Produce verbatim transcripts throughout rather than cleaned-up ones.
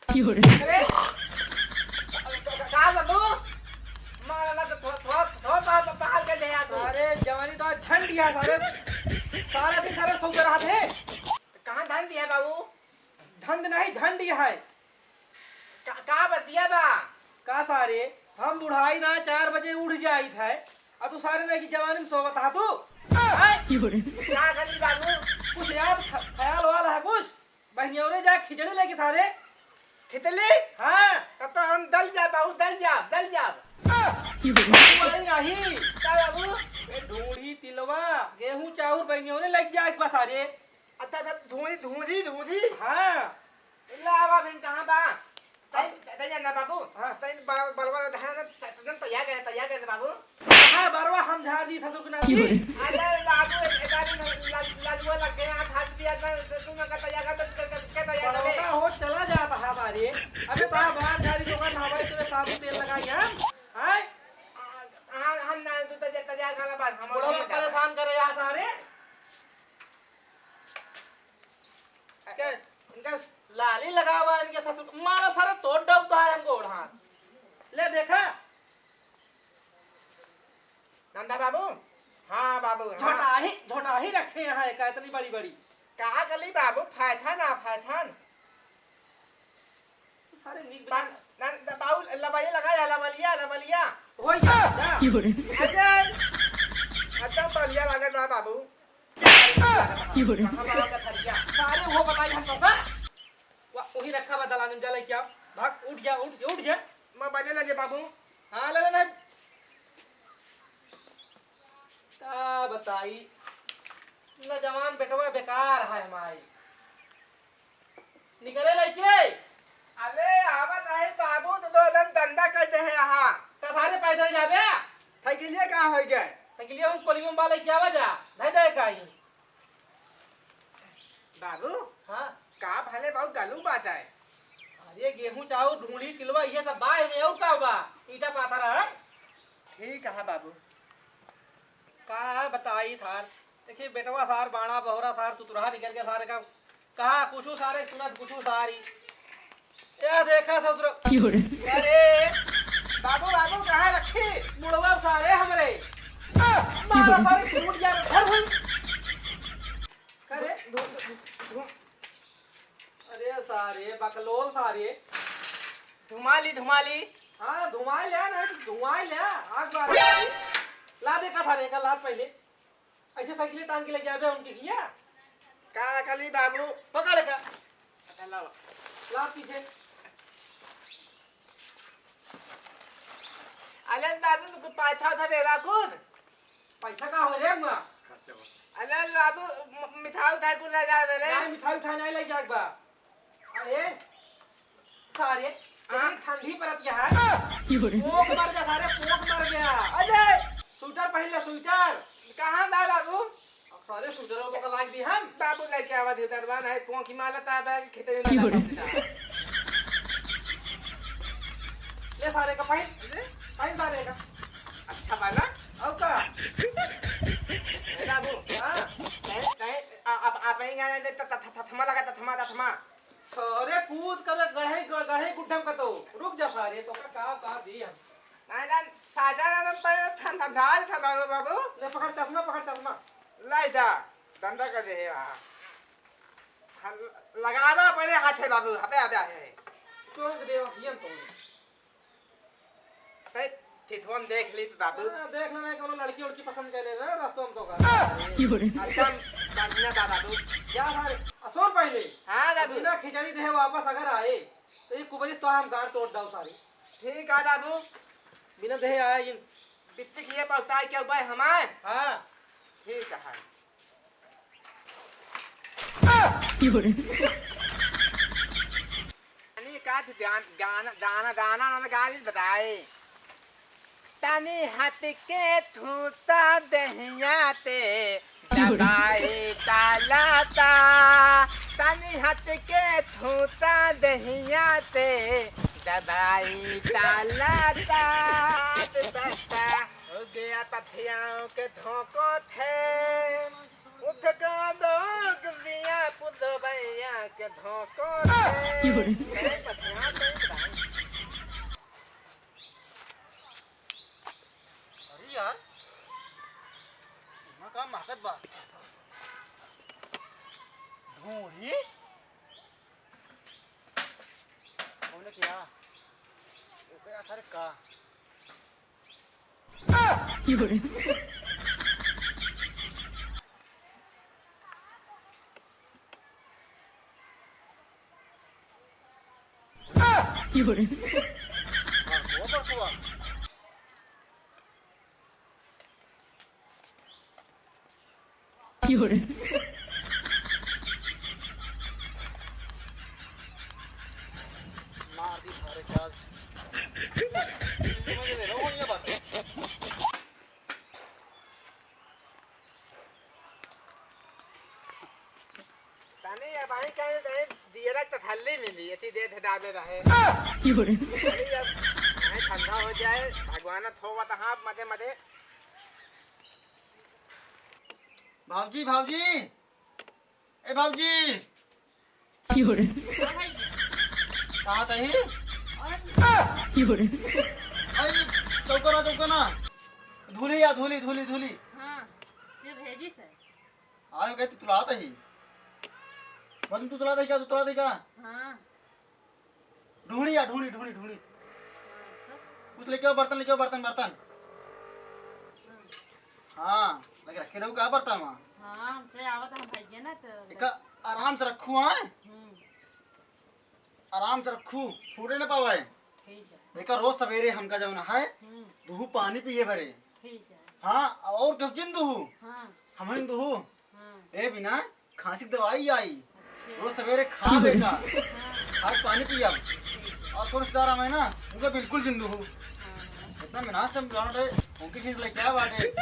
अरे, का, का, का, का, तू? मारा ना तो थो-, थो-, थो-, पा-, पा-, पहाड़ के दे यार तू। अरे, जवानी तो आज झंड दिया सारे, सारा दिन सारे सो के रहत है। कहाँ धन दिया बाबू? धंध नहीं, झंड दिया है। का, का बतिया बा? का सारे, हम बुढ़ाई ना चार बजे उठ जाइत है, आ तू सारे नहीं कि जवानी में सोवत हा तू? हैं? का करी बाबू? कुछ याद ख-, ख्याल वाल है कुछ? बहनियौरे जा खिचड़ी लेके सारे। खिचड़ी? हाँ। तब तो हम दल जा बाबू, दल जा, दल जा। वही नहीं। का बाबू? ए ढूंढी तिलवा, गेहूं चाउर बहनियौरे लेके जाए बा सारे। अच्छा, अच्छा, धूरी, धूरी, धूरी। हाँ। लावा बिन कहाँ बा? तै, तै, तै जाना बाबू। हाँ। तै बल-, बलवा धान त-, त-, तैयार करे, तैयार करे बाबू। हाँ, बरवा हम झाड़ दी ससुर के नाती। अरे बाबू, ए, ए, बाबू, ला-, लाजुआ लग गया, हाथ, हाथ दिया, तो तू ना कर तैयार कर, तो, तो, तो, क्या तैयार करे? बड़ौदा हो चला जाता है बारी। अबे तो बाहर झाड़ी तो कर, हमारे तेरे साबुन तेल लगाई हम। हाँ? हाँ, हम ना, तू तैयार, तैयार करना बात, हम बड़ौदा परेशान करे यार सारे। क्या, इनका लाली लगावा, इनके साथ मारा सारा तोड़ डालता है हमको ओढ़ा। ले देखा। नंदा बाबू। हाँ बाबू, हाँ। झोटाही, झोटाही रखे यहाँ एक इतनी बड़ी बड़ी। का कली बाबू, फायथा ना फायथन। सारे नीक बा-, बना। ना, ना, बाबू, लबलिया लगा जा, लबलिया, लबलिया। होई जा, जा। अजय, एकदम बढ़िया लागत बा बाबू। कहाँ बा ओकर थरिया? सारे वो बताई हम पापा। वा, वही रखा बा दलान में, जा लेके आओ। भाग, उठ जा, उठ, उठ जा। मोबाइल ले ले बाबू। हाँ, ले ले ना। का बताई, नौजवान बेटवा बेकार है हमारी। निकरे लइके। अरे, आवत है बाबू, तो दो दिन धंधा कर दे है यहाँ। का सारे पैदल जाबे? साइकिलिया कहाँ होई गए? साइकिलिया हम कोलियों वाले क्या वजह? धै दे काई। बाबू। हाँ। का भले बाबू गलू बात है? अरे, गेहूं चाउर, ढूंढी, तिलवा, ये सब बा, एमे और का बा? ईटा पाथर है। ठीक है बाबू। का बताई सार? देखिए, बेटवा सार, बाड़ा बहुरा सार, तुतुरहा निकल के सारे का कहा कुछु सारे सुनत कुछु सारी। या देखा ससुर। क्यों रे? अरे, बाबू, बाबू, कहाँ रखी? मुड़वा सारे हमरे। मारा सारे टूट गया, घर भर। का रे? धु-, धु-, धु-, धु-, अरे सारे, बकलोल सारे। धुमाली, धुमाली। हाँ, धुमाई लिया ना, तो धुमाई लिया। आग बार। ला दे का सारे, का लाद पहले। ऐसे साइकिल टांग के लेके आवे उनके किया? का कली बाबू? पकड़ का। अच्छा, लाओ। ला पीछे। अरे दादू, तू पैसा उठा दे रहा खुद। पैसा का हो रे हुआ? अरे दादू, म-, मिठाई उठाई कुल ले जा रहे। नहीं, मिठाई उठाई नहीं ले जाए बा। अरे, सारे, हाँ? इतनी ठंडी परत यहाँ है। क्यों रे? पोक मर गया सारे, पोक मर गया। अरे! स्वेटर पहन ले, स्वेटर। कहाँ बा बाबू? अब सारे स्वेटर तो का लाग दी हम। बाबू लेके आवा दे दरबान है, पोंकी माला ता बैग खेते में क्यों रे? लगा दे। ले सारे का पहन, अरे? पहन सारे का। अच्छा बा ना? और का? ए बाबू, हाँ? कहीं, कहीं, आ, आप, आप ही गाना दे, त-, त-, त-, थमा लगा, त-, थमा, त-, थमा। सारे कूद कर गढ़े, गढ़े गुड्ढम का तो। रुक जा सारे, तो का, का, का दी हम? नहीं, नहीं, सादा ना, ना, पहले ठंडा, ढाल ठंडा हो बाबू। ले पकड़ चश्मा, पकड़ चश्मा। ले जा, धंधा कर दे है वहाँ। हाँ, लगावा पहले हाथ है बाबू, हबे, हबे, हबे। चौंक दे, अखियन तो। अरे, थिथवन देख ली तो दादू। हाँ, देख लेना, कोनो लड़की उड़की पसंद कर ले रहे, रस्तों में तो का। क्यों रे? एकदम बढ़िया बा दादू। जा सारे, आ सुन पहले। हाँ दादू। बिना खिचड़ी देहे वापस अगर आए, तो ये कुबरी तो हम गाड़ तोड़ दाऊ सारी। ठीक है दादू। बिना देहे आया इन। बित्ती किए पहुँचाए के उपाय हमारे। हाँ। ठीक है। तनी का थी ध्यान, गाना, गाना, गाना, गाना गाली बताए। तनी हट के थूता दहिया ते, दबाई ताला ता। तनी हट के थूता दहिया ते, दबाई ताला ता। हो गया पथियाओं के धोखो थे। उठ का लोग दिया पुदबैया के धोखो थे। क्यों रे? या, ओके असर का? बड़कुआ, बड़कुआ। मार दी सारे क्या? समझ ले रहो, ये बात। तनी अब आई कहीं, कहीं दियरा के तसल्ली मिली, एती देत है दाबे रहे। अरे अब कहीं ठंडा हो जाए, भगवान थोवत हाथ मधे मधे। भाऊजी, भाऊजी, ए भाऊजी। कहाँ तही? आई, चौका ना, चौका ना। धूली या, धूली, धूली, धूली। हाँ, ये भेजी से। आयो गए तो तुलात ही। बंद तू तुलात ही का, तू तुलात ही का? हाँ। ढूंढी या, ढूंढी, ढूंढी, ढूंढी। हाँ, तो? कुछ लेके आओ, बर्तन लेके आओ, बर्तन, बर्तन। हाँ। हाँ, लगे रखे रहू का बर्तन वहाँ? हाँ, हमसे आवत हम भैया ना तो। एका आराम से रखू, हाँ? हम्म। आराम से रखू, फूटे न पावे। ठीक है। एका रोज सवेरे हमका जौन है, हम्म। दुहू पानी पिए भरे। ठीक है। हाँ, और क्यों जिन दुहू? हाँ। हम ही दुहू। हाँ। ए बिना खांसी की दवाई आई। अच्छा। रोज सवेरे खाबे का। हाँ। खाए पानी पिया। और कौन रिश्तेदार हमें ना, उनका बिल्कुल जिन दुहू। हाँ। इतना मेहनत से हम जान रहे, उनके खींच लेके आया बाटे,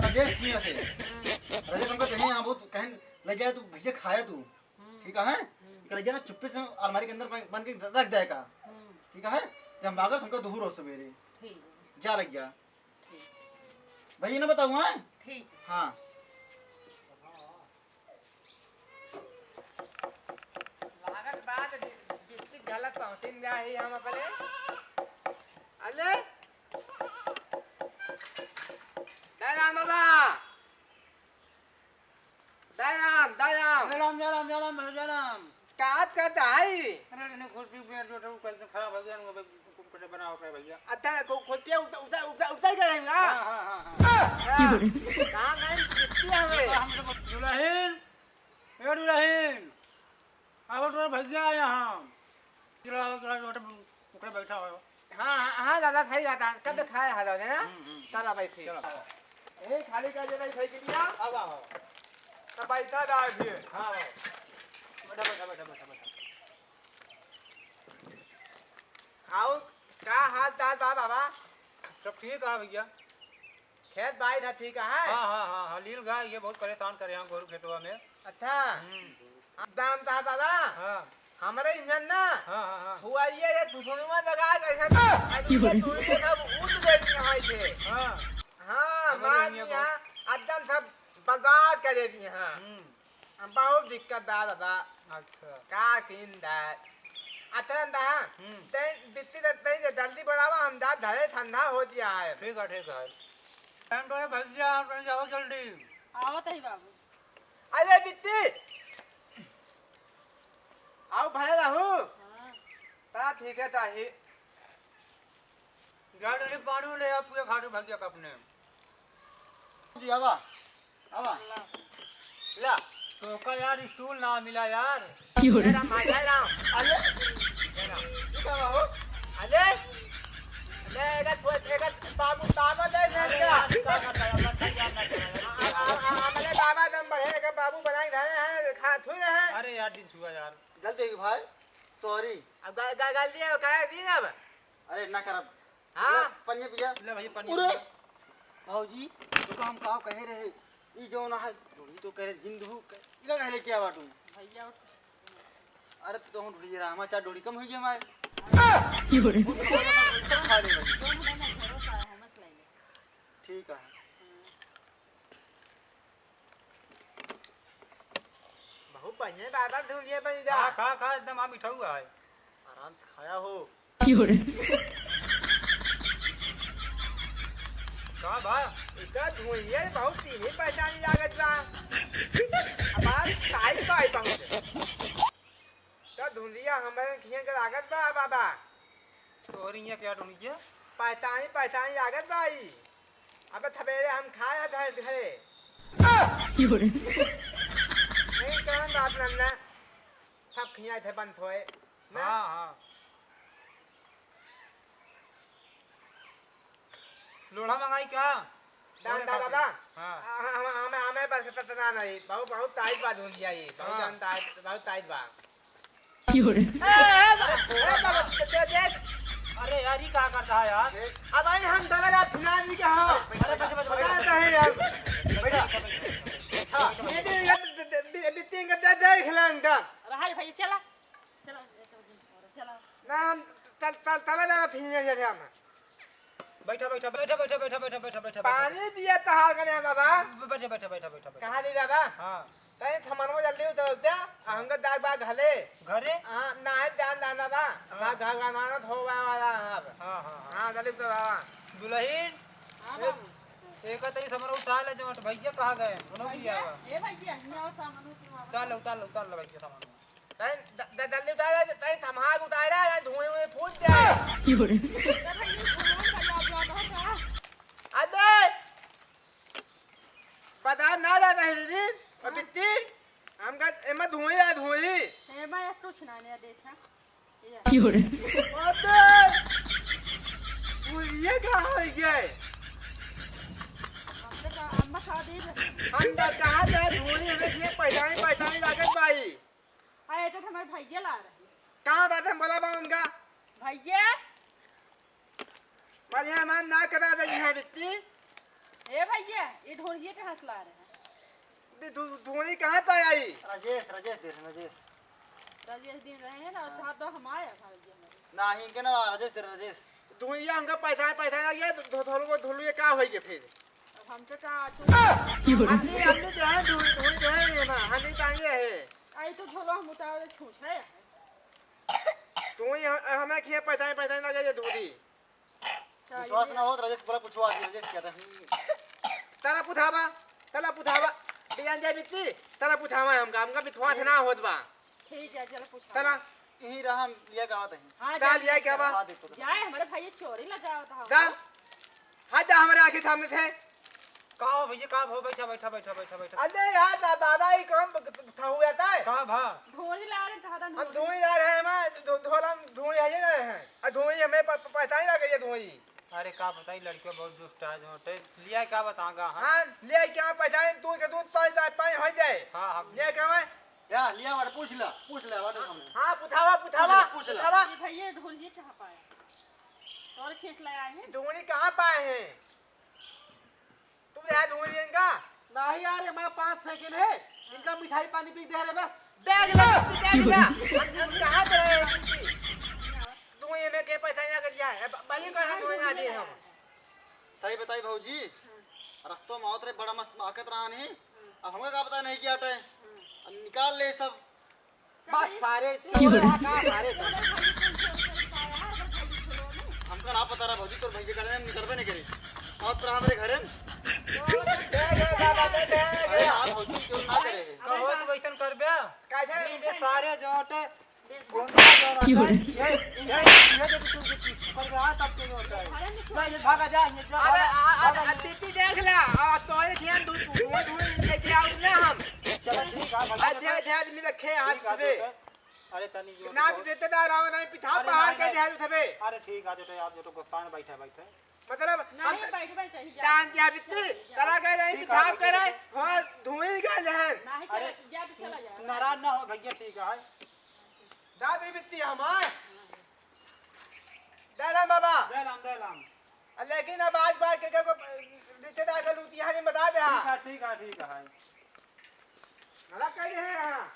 राजेश सिंह से। हाँ। राजेश हमका कहे, हाँ, बहुत कहें, ले जाए तू, भैया खाया तू। हम्म। ठीक है? हम्म। कर जना चुप्पे से अलमारी के अंदर बंद, बंद के रख देगा। हम्म। ठीक है? जब मांगा तुमका दुहू रोज सवेरे। ठीक है। जा लग जा। ठीक। भैया ना बताऊँ, हाँ? ठीक। हाँ। लागत बात बि-, बिस्ती गलत पहुंचिन जा ही हम अपने। अले? दयाराम बाबा। दयाराम, दयाराम। जय राम, जय राम, जय राम, भैया, जय राम। का करत है? अरे, नहीं, खुरपी पेड़ जो था, वो कल से खराब हो गया, वो कुछ बनाओ पे भैया। अच्छा, खु-, खुरपी उतर, उतर, उतर, उतर गए हैं, हाँ? हाँ, हाँ, हाँ, हाँ। अच्छा। कहाँ गए? कितनी हमें? हम लोग दुल्हन, ए दुल्हन, अब तो भैया आए हैं। चलो, चलो, चलो, तुम ऊपर बैठा हो। हाँ, हाँ, हाँ, दादा, सही बात है। कब हम्म। खाए हाल होने ना? हम्म, हम्म, हम्म। चला भाई, ठीक। चलो। यही खाली कर देना, सही के लिए। आओ, आओ, आओ। तब बैठा दादा जी। हाँ, आओ। बैठा, बैठा, बैठा, बैठा, बैठा। आओ, का हाल चाल बा बाबा? सब ठीक है भैया। खेत बाई था ठीक है? हाँ, हाँ, हाँ, हाँ, लील गाय ये बहुत परेशान करे हैं गोरू खेतवा में। अच्छा। हम्म। दाम था दादा। हाँ। हमरे इंजन ना। हाँ, हाँ, हाँ। छुआइए रे, धुसनुआ लगा जैसे तो, अरे ये दूर से सब उठ देती है भाई से। हाँ। हाँ, हमरे मार इंजन दिया, बहुत एकदम सब बर्बाद कर देती है। हम्म। बहुत दिक्कत बा दादा। अच्छा। का किन दा? अच्छा दा, हम्म। तैं बित्ती दे, तैं जे जल्दी बोलावा, हम जा धरे ठंडा हो दिया है। ठीक है, ठीक है। टाइम तो है भैया, आप जाओ जल्दी। आवत है बाबू। अरे बित्ती, आओ भरे रहू। हाँ। ता ठीक है, ताही। जा तनी पानी ले आ, पिए खातिर भैया का अपने। जी, आवा, आवा। ला। तो का यार स्टूल ना मिला यार। क्यों रे? जय राम भाई, जय राम। अरे, जय राम। ये का बा हो? अरे, मैं एक, एक बाबू, बाबा दे दे अरे क्या? यार, का, का, का, का, का, का, का, आ, आ, आ, आ, हमारे बाबा नंबर है, एक बाबू बनाए धरे हैं, खा, छू रहे हैं। अरे यार, दिन छुआ यार। गलती होगी भाई, sorry। अब गा-, गा-, गलती है, कहे दिन अब। अरे ना करब। हाँ? ले, पनिया पिया। ले भाई, पनिया अरे, पिया। बाबूजी, तो हम का कहे रहे, ई जौन है, ढोड़ी तो कहे जिंद हूँ, इका कहे लेके आवा तू। भैया उठ। अरे तू तो हम ढोड़ी रहा, हमार चार ढोड़ी कम होई गई हमारे। क्यों रे? खा ले भाई। दोनों में भरोसा है, हम मत ले ले। ठीक है। हाँ। बहुत बढ़िया बाबा धुनिया बन जा। खा, खा, खा, एकदम आ मीठा हुआ है। आराम से खाया हो। क्यों रे? का बा? इतना धुनिया बहुत तीन ही पहचानी लागत बा। अब आज ताई का आई पहुंचे। तो धुंधिया हमरे खिया के लागत बा बाबा। तोहरी इहाँ क्या ढूंढिए? पैताई, पैताई लागत बाई। अबे थबेरे हम खाए थे, थे। नहीं कहन बात नन्ना। थप खियाए थे बंद होए। ना? हाँ, हाँ। लोढ़ा मंगाई क्या? दान, दान, दान। हाँ। आ, हम, हम, हमें, हमें बस इतना नहीं। बहुत, बहुत टाइट बा धुन दिया ये। बहुत हाँ। जान टाइट, बहुत टाइट बा। क्यों रे? ए, ए, ए, बाबा, दे, दे, दे। अरे यार, ये क्या करता है यार? अब आई हम दबेला फिनानी के हो। अरे, बैठो, बैठो, बैठो, बताता है यार। बैठो। हाँ, ये दे, ये दे, दे, दे, दे, तीन का दे, देख ले इनका। अरे, हाय भाई, चला। चला, चला। ना, हम तल, तल, तला दादा फिर ये, ये हम। बैठा, बैठा, बैठा। पानी दिया तहार कने दादा। ब-, बैठा, बैठा, बैठा, बैठा, बैठा। कहाँ दी दादा? हाँ। तनी थमनवा जल्दी उतर उतर, आ हमका दाग बाग घले। घरे? हाँ, ना है ध्यान दाना बा। हाँ। बा घर बनाना धोवे वाला है अब। हाँ, हाँ, हाँ। हाँ, जल्दी उतर बाबा। दुलहिन, हाँ, ए-, बाबू। एक तई समरो उतार ले, जो भैया कहाँ गए? उन्हों भी भैया, आवा। ए भैया, हियाँ आओ, सामान उतरवा। उतार ले, उतार ले, उतार ले भैया सामान। तैं द-, द-, जल्दी उतार, तैं थम्हा के उतार, यार, धुएं वुएं फूट जाए। क्यों रे? अरे, पता ना रहता है दीदी, और बित्ती, हमका एमा धुएं या धुएं। एमा या कुछ ना, नहीं देखा। ये। क्यों रे? अबे, भुलिए का हो गए? हमसे का, अम्मा खा दे दे। हम तो कहा था, धुएं हमें ये पैसा ही पैसा ही लागत भाई। अरे, तो हमारे भैया ला रहे। कहाँ बात है, बोला बा उनका? भैया। पर यहाँ मान ना करा दे यहाँ बित्ती। ए भैया, ये ढोलकिया कहाँ से ला रहे हैं? दे, धु-, धुआं कहाँ पे आई? राजेश, राजेश दे रहे, राजेश। राजेश दे रहे हैं ना, हाँ। तो हमारे घर ये हमारे। ना, इनके ना, राजेश दे रहे, राजेश। धुआं हमका पैसा, पैसा लग गया, धो-, धो-, धोलू, धोलू ये का होई के फिर? अब हमके का, आदमी, आदमी जो है, धुआं, धुआं जो है ये ना, हम नहीं टांगे है। आई तो झोला हम उतार दे, छूछ है। तू ही हम, हमें खिया पैताई, पैताई लगे ये धूली। विश्वास ना हो तो राजेश पूरा पूछो, आज राजेश क्या था? तला पुथावा, तला पुथावा। बियान जाए बित्ती, तला पुथावा हमका, हमका विश्वास ना होत बा। ठीक है, चलो पूछो। तला। यही रहा, हम लिया का बात है? हाँ, ता जा, लिया जा, क्या जा। बा? हाँ, देखो तो। जाए, हमारे भाई चोरी लगा था। जा। हट जा हमारे आँखी सामने से। का हो भैया, का हो? बैठा, बैठा, बैठा, बैठा, बैठा। अरे यार, दा-, दादा, ये काम ब-, ब-, था हुआ था है? का भा? ढोरी ला रहे, दादा, हम ढोरी। धुआं ला रहे हैं, मैं धो-, धोला में धुआं है, ये रहे हैं। आ धुआं हमें प-, प-, पता ही ना करिए धुआं। अरे का बताई, लड़कियों बहुत दुष्ट है, जो होते लिया क्या बताऊंगा, हाँ? हाँ, लिया क्या पता है, दूध के दूध पानी, पानी, पानी हो जाए। हाँ, हाँ। लिया क्या मैं? या, लिया वाटे, पूछ ला, पूछ ला वाटे सामने। हाँ, पुथावा, पुथावा, पूछ ला, पूछ ला। पुथावा। ये भैया ढोलिया कहाँ पाए? तोर खेस लगाए हैं? धुआं कहाँ पाए हैं? तू ले आया धुआं इनका? नहीं यार, ये हमारे पास फेंके है। इनका मिठाई पानी पी दे रहे बस। देख ले, देख ले। हम, हम कहाँ दे रहे हैं इनकी? धुआं में के पैसा ना कर दिया है। ब-, भाई कहाँ धुआं ना दिए हम? सही बताई भौजी, रस्तों में आवत रहे, बड़ा मस्त महकत रहा नहीं। अब हमका का पता नहीं क्या हटे। अब निकाल ले सब। बस सारे चोर है का सारे? हमका ना पता रहा भौजी, तोर भैया करे हम निकलबे नहीं करे। और तोरा हमरे घरे में। अरे हाँ भौजी, क्यों ना करे? कहो तो वैसन करबे। कैसे? दिन बे सारे जोटे। कौन सा जोड़ा? ये, ये, ये जो तू, तू, तू कर रहा है, तब के जोड़ा है। जा, ये भागा जा, ये जा, अरे, भागा, आ, आ, भागा, आ, ये। पीती देख ला, आ, तोरे ध्यान दू, तू, धुआं, धुआं लेके आओ ना हम। चलो, ठीक है, भाई। आ, ध्यान, ध्यान में रखे हाथ ठीक है, पे। ठीक है। अरे, तनी जो ना तो बहुत देते ना रावण, नहीं पिठा अरे, पहाड़ नहीं, के नहीं। ध्यान उठबे। अरे, ठीक है, जो तो आप जो तो गुस्सा में बैठे, बैठे। मतलब, नहीं, हम बैठ, बैठ, कहीं जा। दान दिया बित्ती, चला गए रहे, ठीक है, पिठा ठीक है, करे, ठीक है। हाँ, धुआं का जहर। नहीं, अरे, चला, जा तो चला जा। नाराज ना हो भैया, ठीक है। दा दे बित्ती हमार। दे राम बाबा। दे राम, दे राम। आ, लेकिन अब आज बार के, के को रिश्तेदार के लूटिया नहीं बता दे, हाँ। ठीक है, ठीक है, ठीक है। भला कह दे हैं, हाँ।